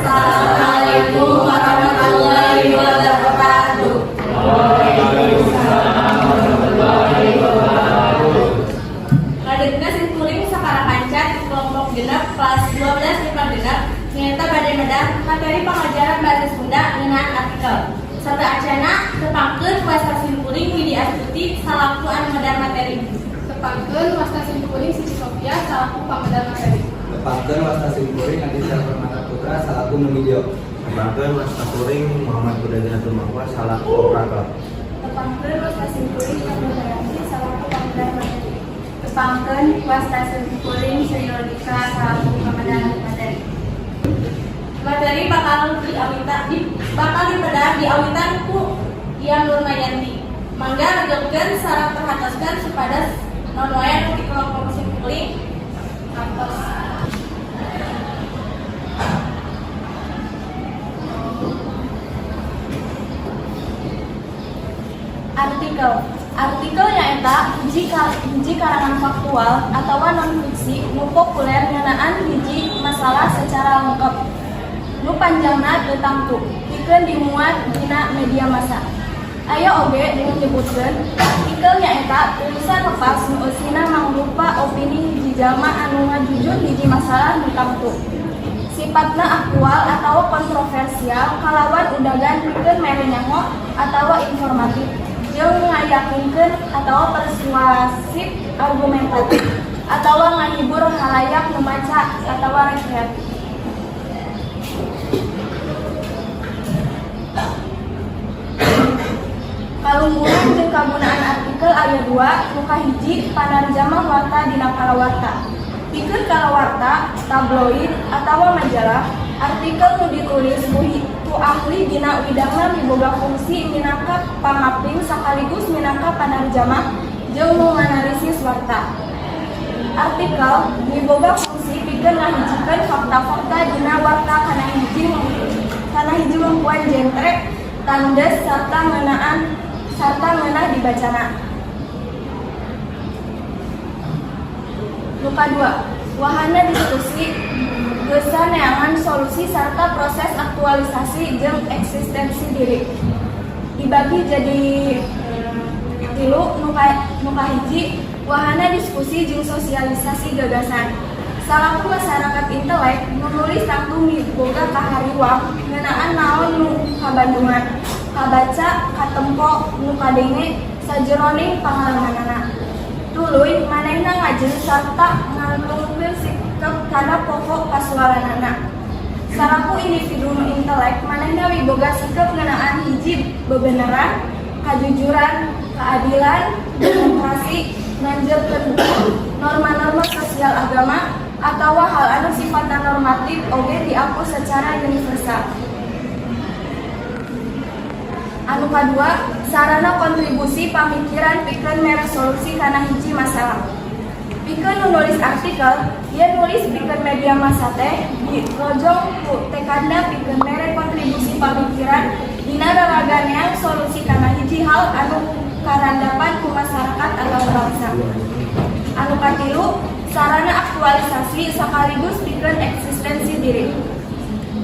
Assalamualaikum warahmatullahi wabarakatuh. Waalaikumsalam warahmatullahi wabarakatuh. Kadegna simkuring Sakara Kanca di kelompok 6 kelas 12 MIPA 6 nyaeta bade medar materi pengajaran bahasa Sunda ngeunaan artikel. Sateuacanna, tepangkeun wasta simkuring Widi Astuti salaku anu medar materi. Tepangkeun, wasta simkuring Siti Sofia salaku pamedar materi. Tepangkeun, wasta simkuring Aditya Permata Putra salaku nu video. Tepangkeun, wasta kuring Muhammad Huda Janatul Mahwa salaku operator. Tepangkeun, wasta simkuring Dayanti salaku pamedar materi. Tepangkeun, wasta simkuring Sri Lodika salaku pamedar materi. Materi bakal dipedar diawitan ku Ian Nurmayanti. Mangga regepkeun sareng perhatoskeun supados naon wae anu ti kelompok simkuring kantos. Artikel. Artikel nyaeta hiji karangan faktual atawa non fiksi nu populer ngeunaan hiji masalah secara lengkap, nu panjangna teu tangtu, pikeun dimuat dina media massa. Aya oge nu nyebutkeun artikel nyaeta tulisan lepas nu eusina mangrupa opini hiji jalma anu ngajujun hiji masalah nu tangtu, sifatna aktual atawa kontroversial, kalawan udagan pikeun mere nyaho atawa informatif jeung ngayakinkeun atawa persuasif argumentatif atawa ngahibur halayak nu maca atawa rekreatif. Kalungguhan jeung kagunaan artikel aya dua. Nu kahiji, panarjamah warta dina kalawarta. Pikeun kalawarta, tabloid atawa majalah, artikel nu ditulis ku ahli dina widangna miboga fungsi minangka pangapling sakaligus minangka panarjamah jeung nu nganalisis warta. Artikel miboga fungsi pikeun ngahijikeun fakta-fakta dina warta kana hiji wungkuan jentre, tandes, sarta ngeunah dibacana. Nu kadua, wahana diskusi geusa neangan solusi sarta proses aktualisasi jeung eksistensi diri. Dibagi jadi tilu. Nu kahiji, wahana diskusi jeung sosialisasi gagasan. Salaku masyarakat intelek, nu nulis tangtu miboga kahariwang ngeunaan naon nu kabandungan, kabaca, katempo, nu kadenge sajeroning pangalamanana. Tuluy manehna ngajeun sarta ngantungkeun sikep kana pokok pasualanana. Salaku individu nu intelek, manehna miboga sikep ngeunaan hiji bebeneran, kajujuran, keadilan, demokrasi, nanjeurkeun hukum, norma-norma sosial agama, atawa hal anu sifatna normatif oge diaku secara universal. Anu kadua, sarana kontribusi pamikiran pikeun mere solusi kana hiji masalah. Pikeun nu nulis artikel, ieu nulis pikeun media massa teh dirojong ku tekadna pikeun mere kontribusi pamikiran dina raraga neang solusi kana hiji hal anu karandapan ku masyarakat atawa bangsa. Anu katilu, sarana aktualisasi sekaligus pikeun eksistensi diri.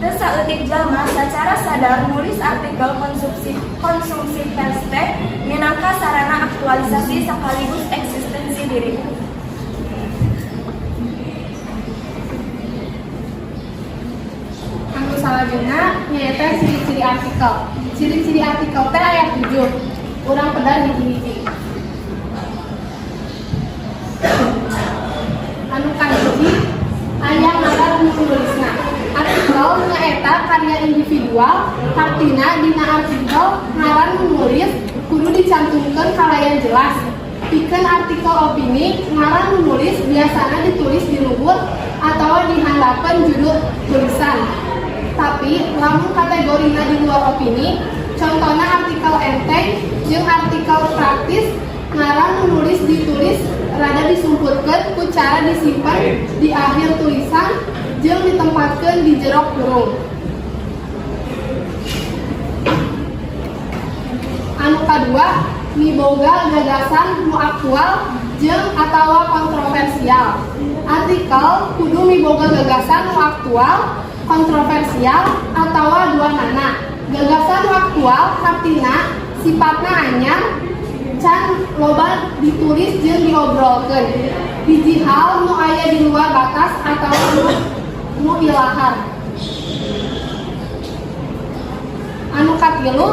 Teu saeutik jalma sacara sadar nulis artikel konsumsi konsumsi pers teh minangka sarana aktualisasi sekaligus eksistensi diri. Anu salajengna nyaeta ciri-ciri artikel. Ciri-ciri artikel teh aya 7. Urang pedar hiji-hiji. Anu kahiji, aya ngaran nu nulisna. Artikel nyaeta karya individual, hartina dina artikel ngaran nu nulis kudu dicantumkeun kalayan jelas. Pikeun artikel opini, ngaran nu nulis biasana ditulis di luhur atau di handapeun judul tulisan. Tapi lamun kategorina di luar opini, contohna artikel enteng jeung artikel praktis, ngaran nu nulis ditulis rada disumputkeun ku cara disimpan di akhir tulisan jeung ditempatkeun di jero kurung. Anu kadua, miboga gagasan nu aktual jeung atawa kontroversial. Artikel kudu miboga gagasan nu aktual. kontroversial atawa duanana. Gagasan nu aktual hartina sifatna anyar, can loba ditulis jeung diobrolkeun. Hiji hal nu aya di luar batas atawa nu ilahar. Anu katilu,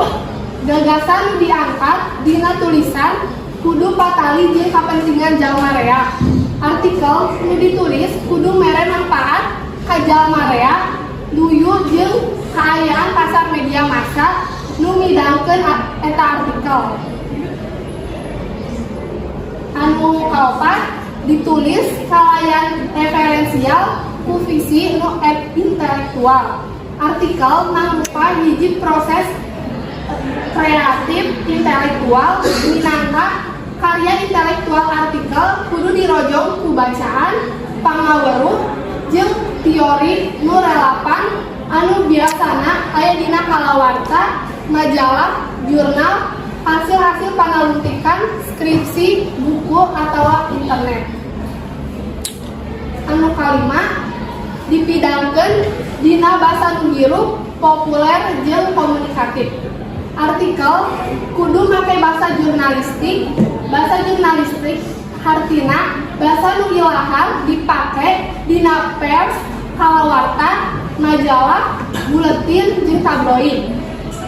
gagasan nu diangkat dina tulisan kudu patali jeung kapentingan jalma rea. Artikel nu ditulis kudu mere manfaat ka jalma rea, luyu jeung kaayaan pasar media massa nu midangkeun eta artikel. Anu kaopat, ditulis kalayan referensial ku visi nu intelektual. Artikel mangrupa hiji proses kreatif intelektual minangka karya intelektual. Artikel kudu dirojong ku bacaan, pangaweruh, jeung teori nu relevan anu biasana aya dina kalawarta, majalah, jurnal, hasil-hasil panalungtikan, skripsi, buku, atawa internet. Anu kalima, dipidangkeun dina basa nu hirup, populer, jeung komunikatif. Artikel kudu make basa jurnalistik. Basa jurnalistik hartina basa nu ilahar dipake dina pers, kalawarta, majalah, buletin, jeung tabloid.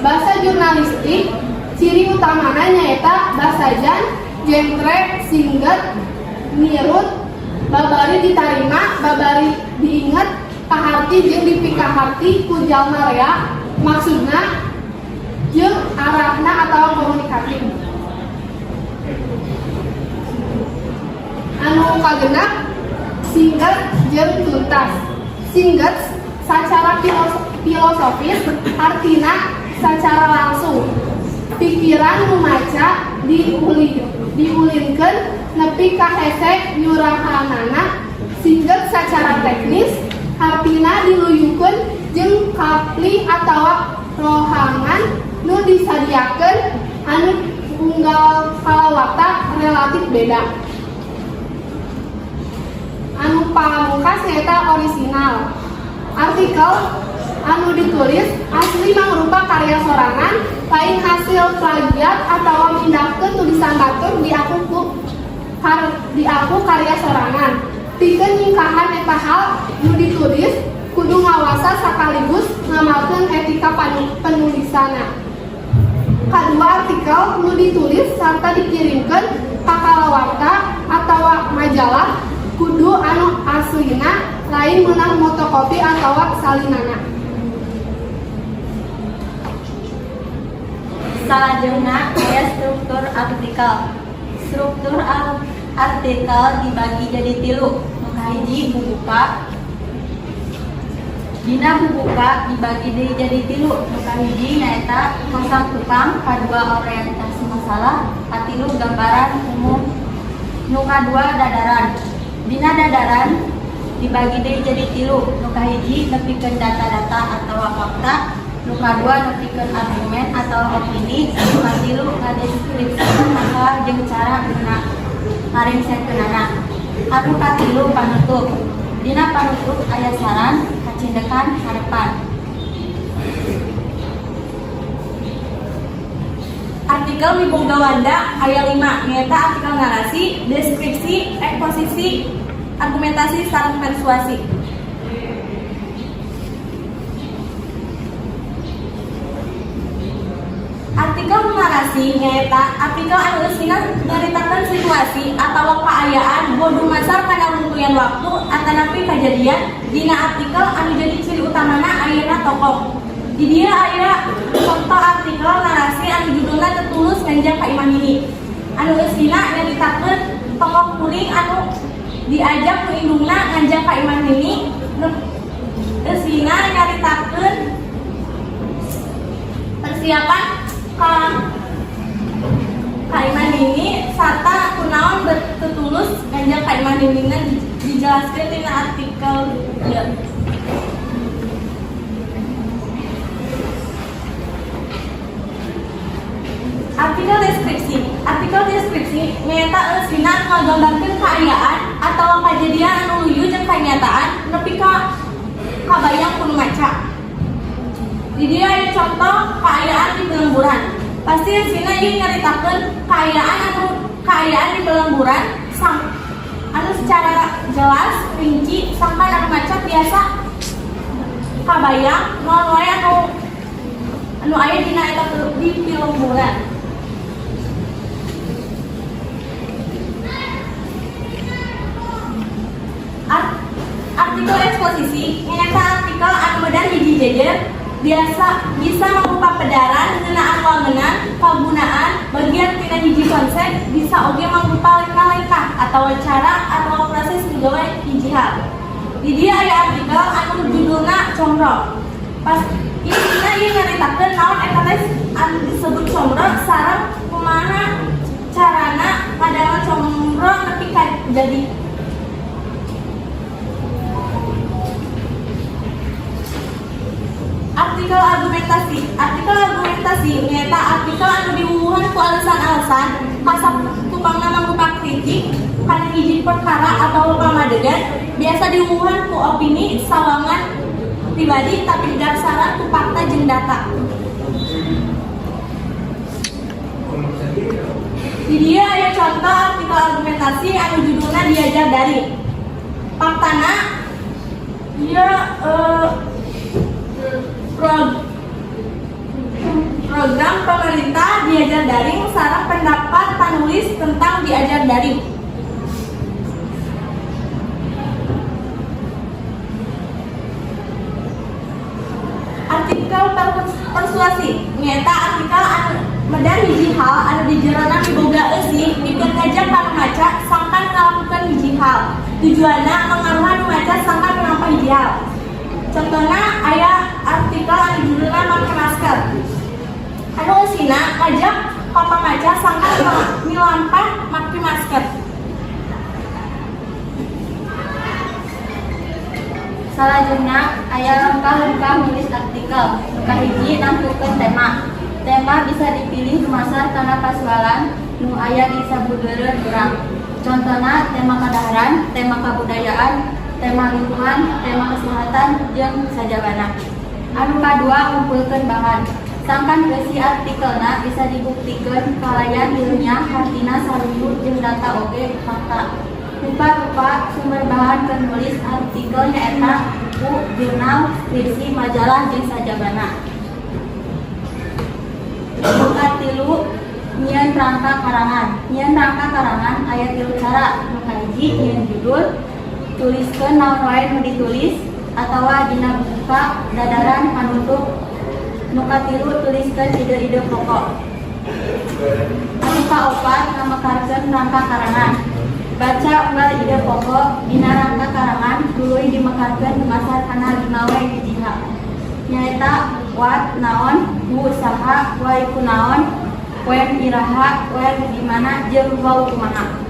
Basa jurnalistik ciri utamana nyaeta basajan, jentre, singget, nirut, babari ditarima, babari diinget, kaharti jeung dipikaharti ku jalma rea, maksudna jeung arahna atawa komunikatif. Anu kagenep, singget jeung tuntas. Singget sacara filosofis artina sacara langsung pikiran nu maca diulinkeun nepi ka hese nyurahanana. Singget sacara teknis artina diluyukeun jeung kapli atawa rohangan nu disadiakeun anu unggal kalawarta relatif beda. Anu pamungkas nyaeta orisinal. Artikel anu ditulis asli mangrupa karya sorangan, lain hasil plagiat atawa mindahkeun tulisan batur diaku karya sorangan. Pikeun nyingkahan eta hal, nu ditulis kudu ngawasa sakaligus ngamalkeun etika penulisanna. Kadua, artikel nu ditulis sarta dikirimkeun ka kalawarta atawa majalah kudu anu aslina, lain meunang fotokopi atawa salinanana. Salajengna aya struktur artikel. Struktur artikel dibagi jadi tilu. Nu kahiji, bubuka. Dina bubuka dibagi deui jadi tilu. Nu kahiji nyaeta kasangkupang, kadua orientasi masalah, katilu gambaran umum. Nu kadua, dadaran. Dina dadaran dibagi deui jadi tilu. Nu kahiji, nepikeun data-data atawa fakta, nu kadua, nepikeun argumen atau opini, nu katilu, ngadeskripsikeun masalah jeung cara ngaringsekeunana. Anu katilu, panutup. Dina panutup aya saran, kacindekan, harepan. Artikel miboga wanda aya 5, nyaeta artikel narasi, deskripsi, eksposisi, argumentasi, sareng persuasi. Artikel narasi nyaeta artikel anu eusina nyaritakeun situasi atawa kaayaan boh dumasar kana rungkuyan waktu atanapi kajadian. Dina artikel anu jadi ciri utamana ayana tokoh. Di dieu aya contoh artikel narasi anu judulna "Teu Tulus Nganjang Ka Imah Nini", anu eusina nyaritakeun tokoh kuring anu diajak ku indungna nganjang ka imah nini. Nu eusina nyaritakeun persiapan ka imah nini sarta kunaon teu tulus nganjang ka imah ninina dijelaskeun dina artikel ieu. Artikel deskripsi. Artikel deskripsi nyaeta eusina anu ngagambarkeun kaayaan atawa kajadian anu luyu jeung kanyataan nepi ka kabayang ku nu maca. Di dieu aya contoh kaayaan di pelemburan. Pasti eusina ieu nyaritakeun kaayaan anu kaayaan di pelemburan sang anu secara jelas rinci sangkan anu maca biasa kabayang naon wae anu anu aya dina eta di pilemburan. Artikel eksposisi nyaeta artikel anu medar hiji jejer, biasa bisa mangrupa pedaran ngeunaan wangenan, kagunaan, bagian tina hiji konsep, bisa oge mangrupa lengkah-lengkah atau cara atau proses migawe hiji hal. Di dieu aya artikel anu judulna Comro. Pas intina ieu nyaritakeun naon eta teh anu disebut comro sareng kumaha carana ngadamel comro nepi ka jadi. Artikel argumentasi. Artikel argumentasi nyaeta artikel anu diwuwuhan ku alasan-alasan, kasak tukangna mangrupa kritik kana hiji perkara atau pamadegan, biasa diwuwuhan ku opini sawangan pribadi tapi didasaran ku fakta jeung data. Di dieu aya contoh artikel argumentasi anu judulna Diajar Daring. Faktana ieu program pemerintah diajar daring sareng pendapat panulis tentang diajar daring. Artikel persuasi nyaeta artikel anu medar hiji hal anu dijerona miboga eusi pikeun ngajak ka nu maca sangkan ngalakukeun hiji hal. Tujuanna mangaruhan nu maca sangkan ngampa hiji hal. Contohna aya artikel anu judulna Make Masker. Anu eusina ngajak ka pamaca sangkan milampah make masker. Salajengna aya lengkah-lengkah nulis artikel. Nu kahiji, nangtukeun tema. Tema bisa dipilih dumasar kana pasualan nu aya di sabudeureun urang. Contona tema kadaharan, tema kabudayaan, tema lingkungan, tema kesehatan, jeung sajabana. Anu kadua, ngumpulkeun bahan. Sangkan eusi artikelna bisa dibuktikeun kalayan ilmiah, hartina saruyu jeung data oge fakta. Rupa-rupa sumber bahan keur nulis artikel nyaeta buku, jurnal, skripsi, majalah, jeung sajabana. Nu katilu, nyieun rangka karangan. Nyieun rangka karangan aya tilu cara. Nu kahiji, nyieun judul, tuliskeun naon wae nu ditulis atawa dina buka, dadaran, panutup. Nu katilu, tuliskeun ide-ide pokok. Anu kaopat, ngamekarkeun rangka karangan. Baca unggal ide pokok dina rangka karangan tuluy dimekarkeun dumasar kana lima W hiji H. Nyaeta what naon, who saha, why kunaon, when iraha, where di mana, jeung how kumaha.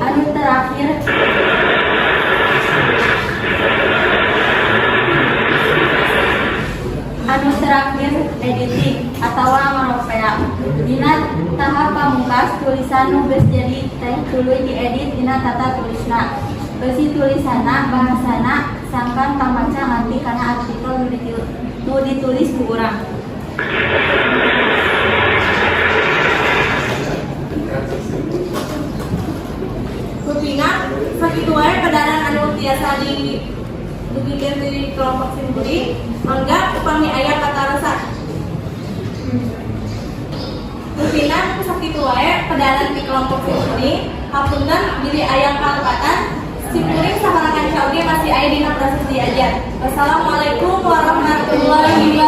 Anu terakhir, editing atawa ngaropea. Dina tahap pamungkas, tulisan nu geus jadi teh tuluy diedit dina tata tulisna, eusi tulisanna, bahasana, sangkan pamaca ngarti kana artikel nu ditulis ku urang. Rupina sakitu wae pedaran anu tiasa didugikeun di kelompok simkuring. Mangga upami aya patarosan. Rupina sakitu wae pedaran di kelompok simkuring. Hapunten bilih aya kalepatan. Simkuring sabaraha kanca oge masih aya dina proses diajar. Wassalamualaikum warahmatullahi.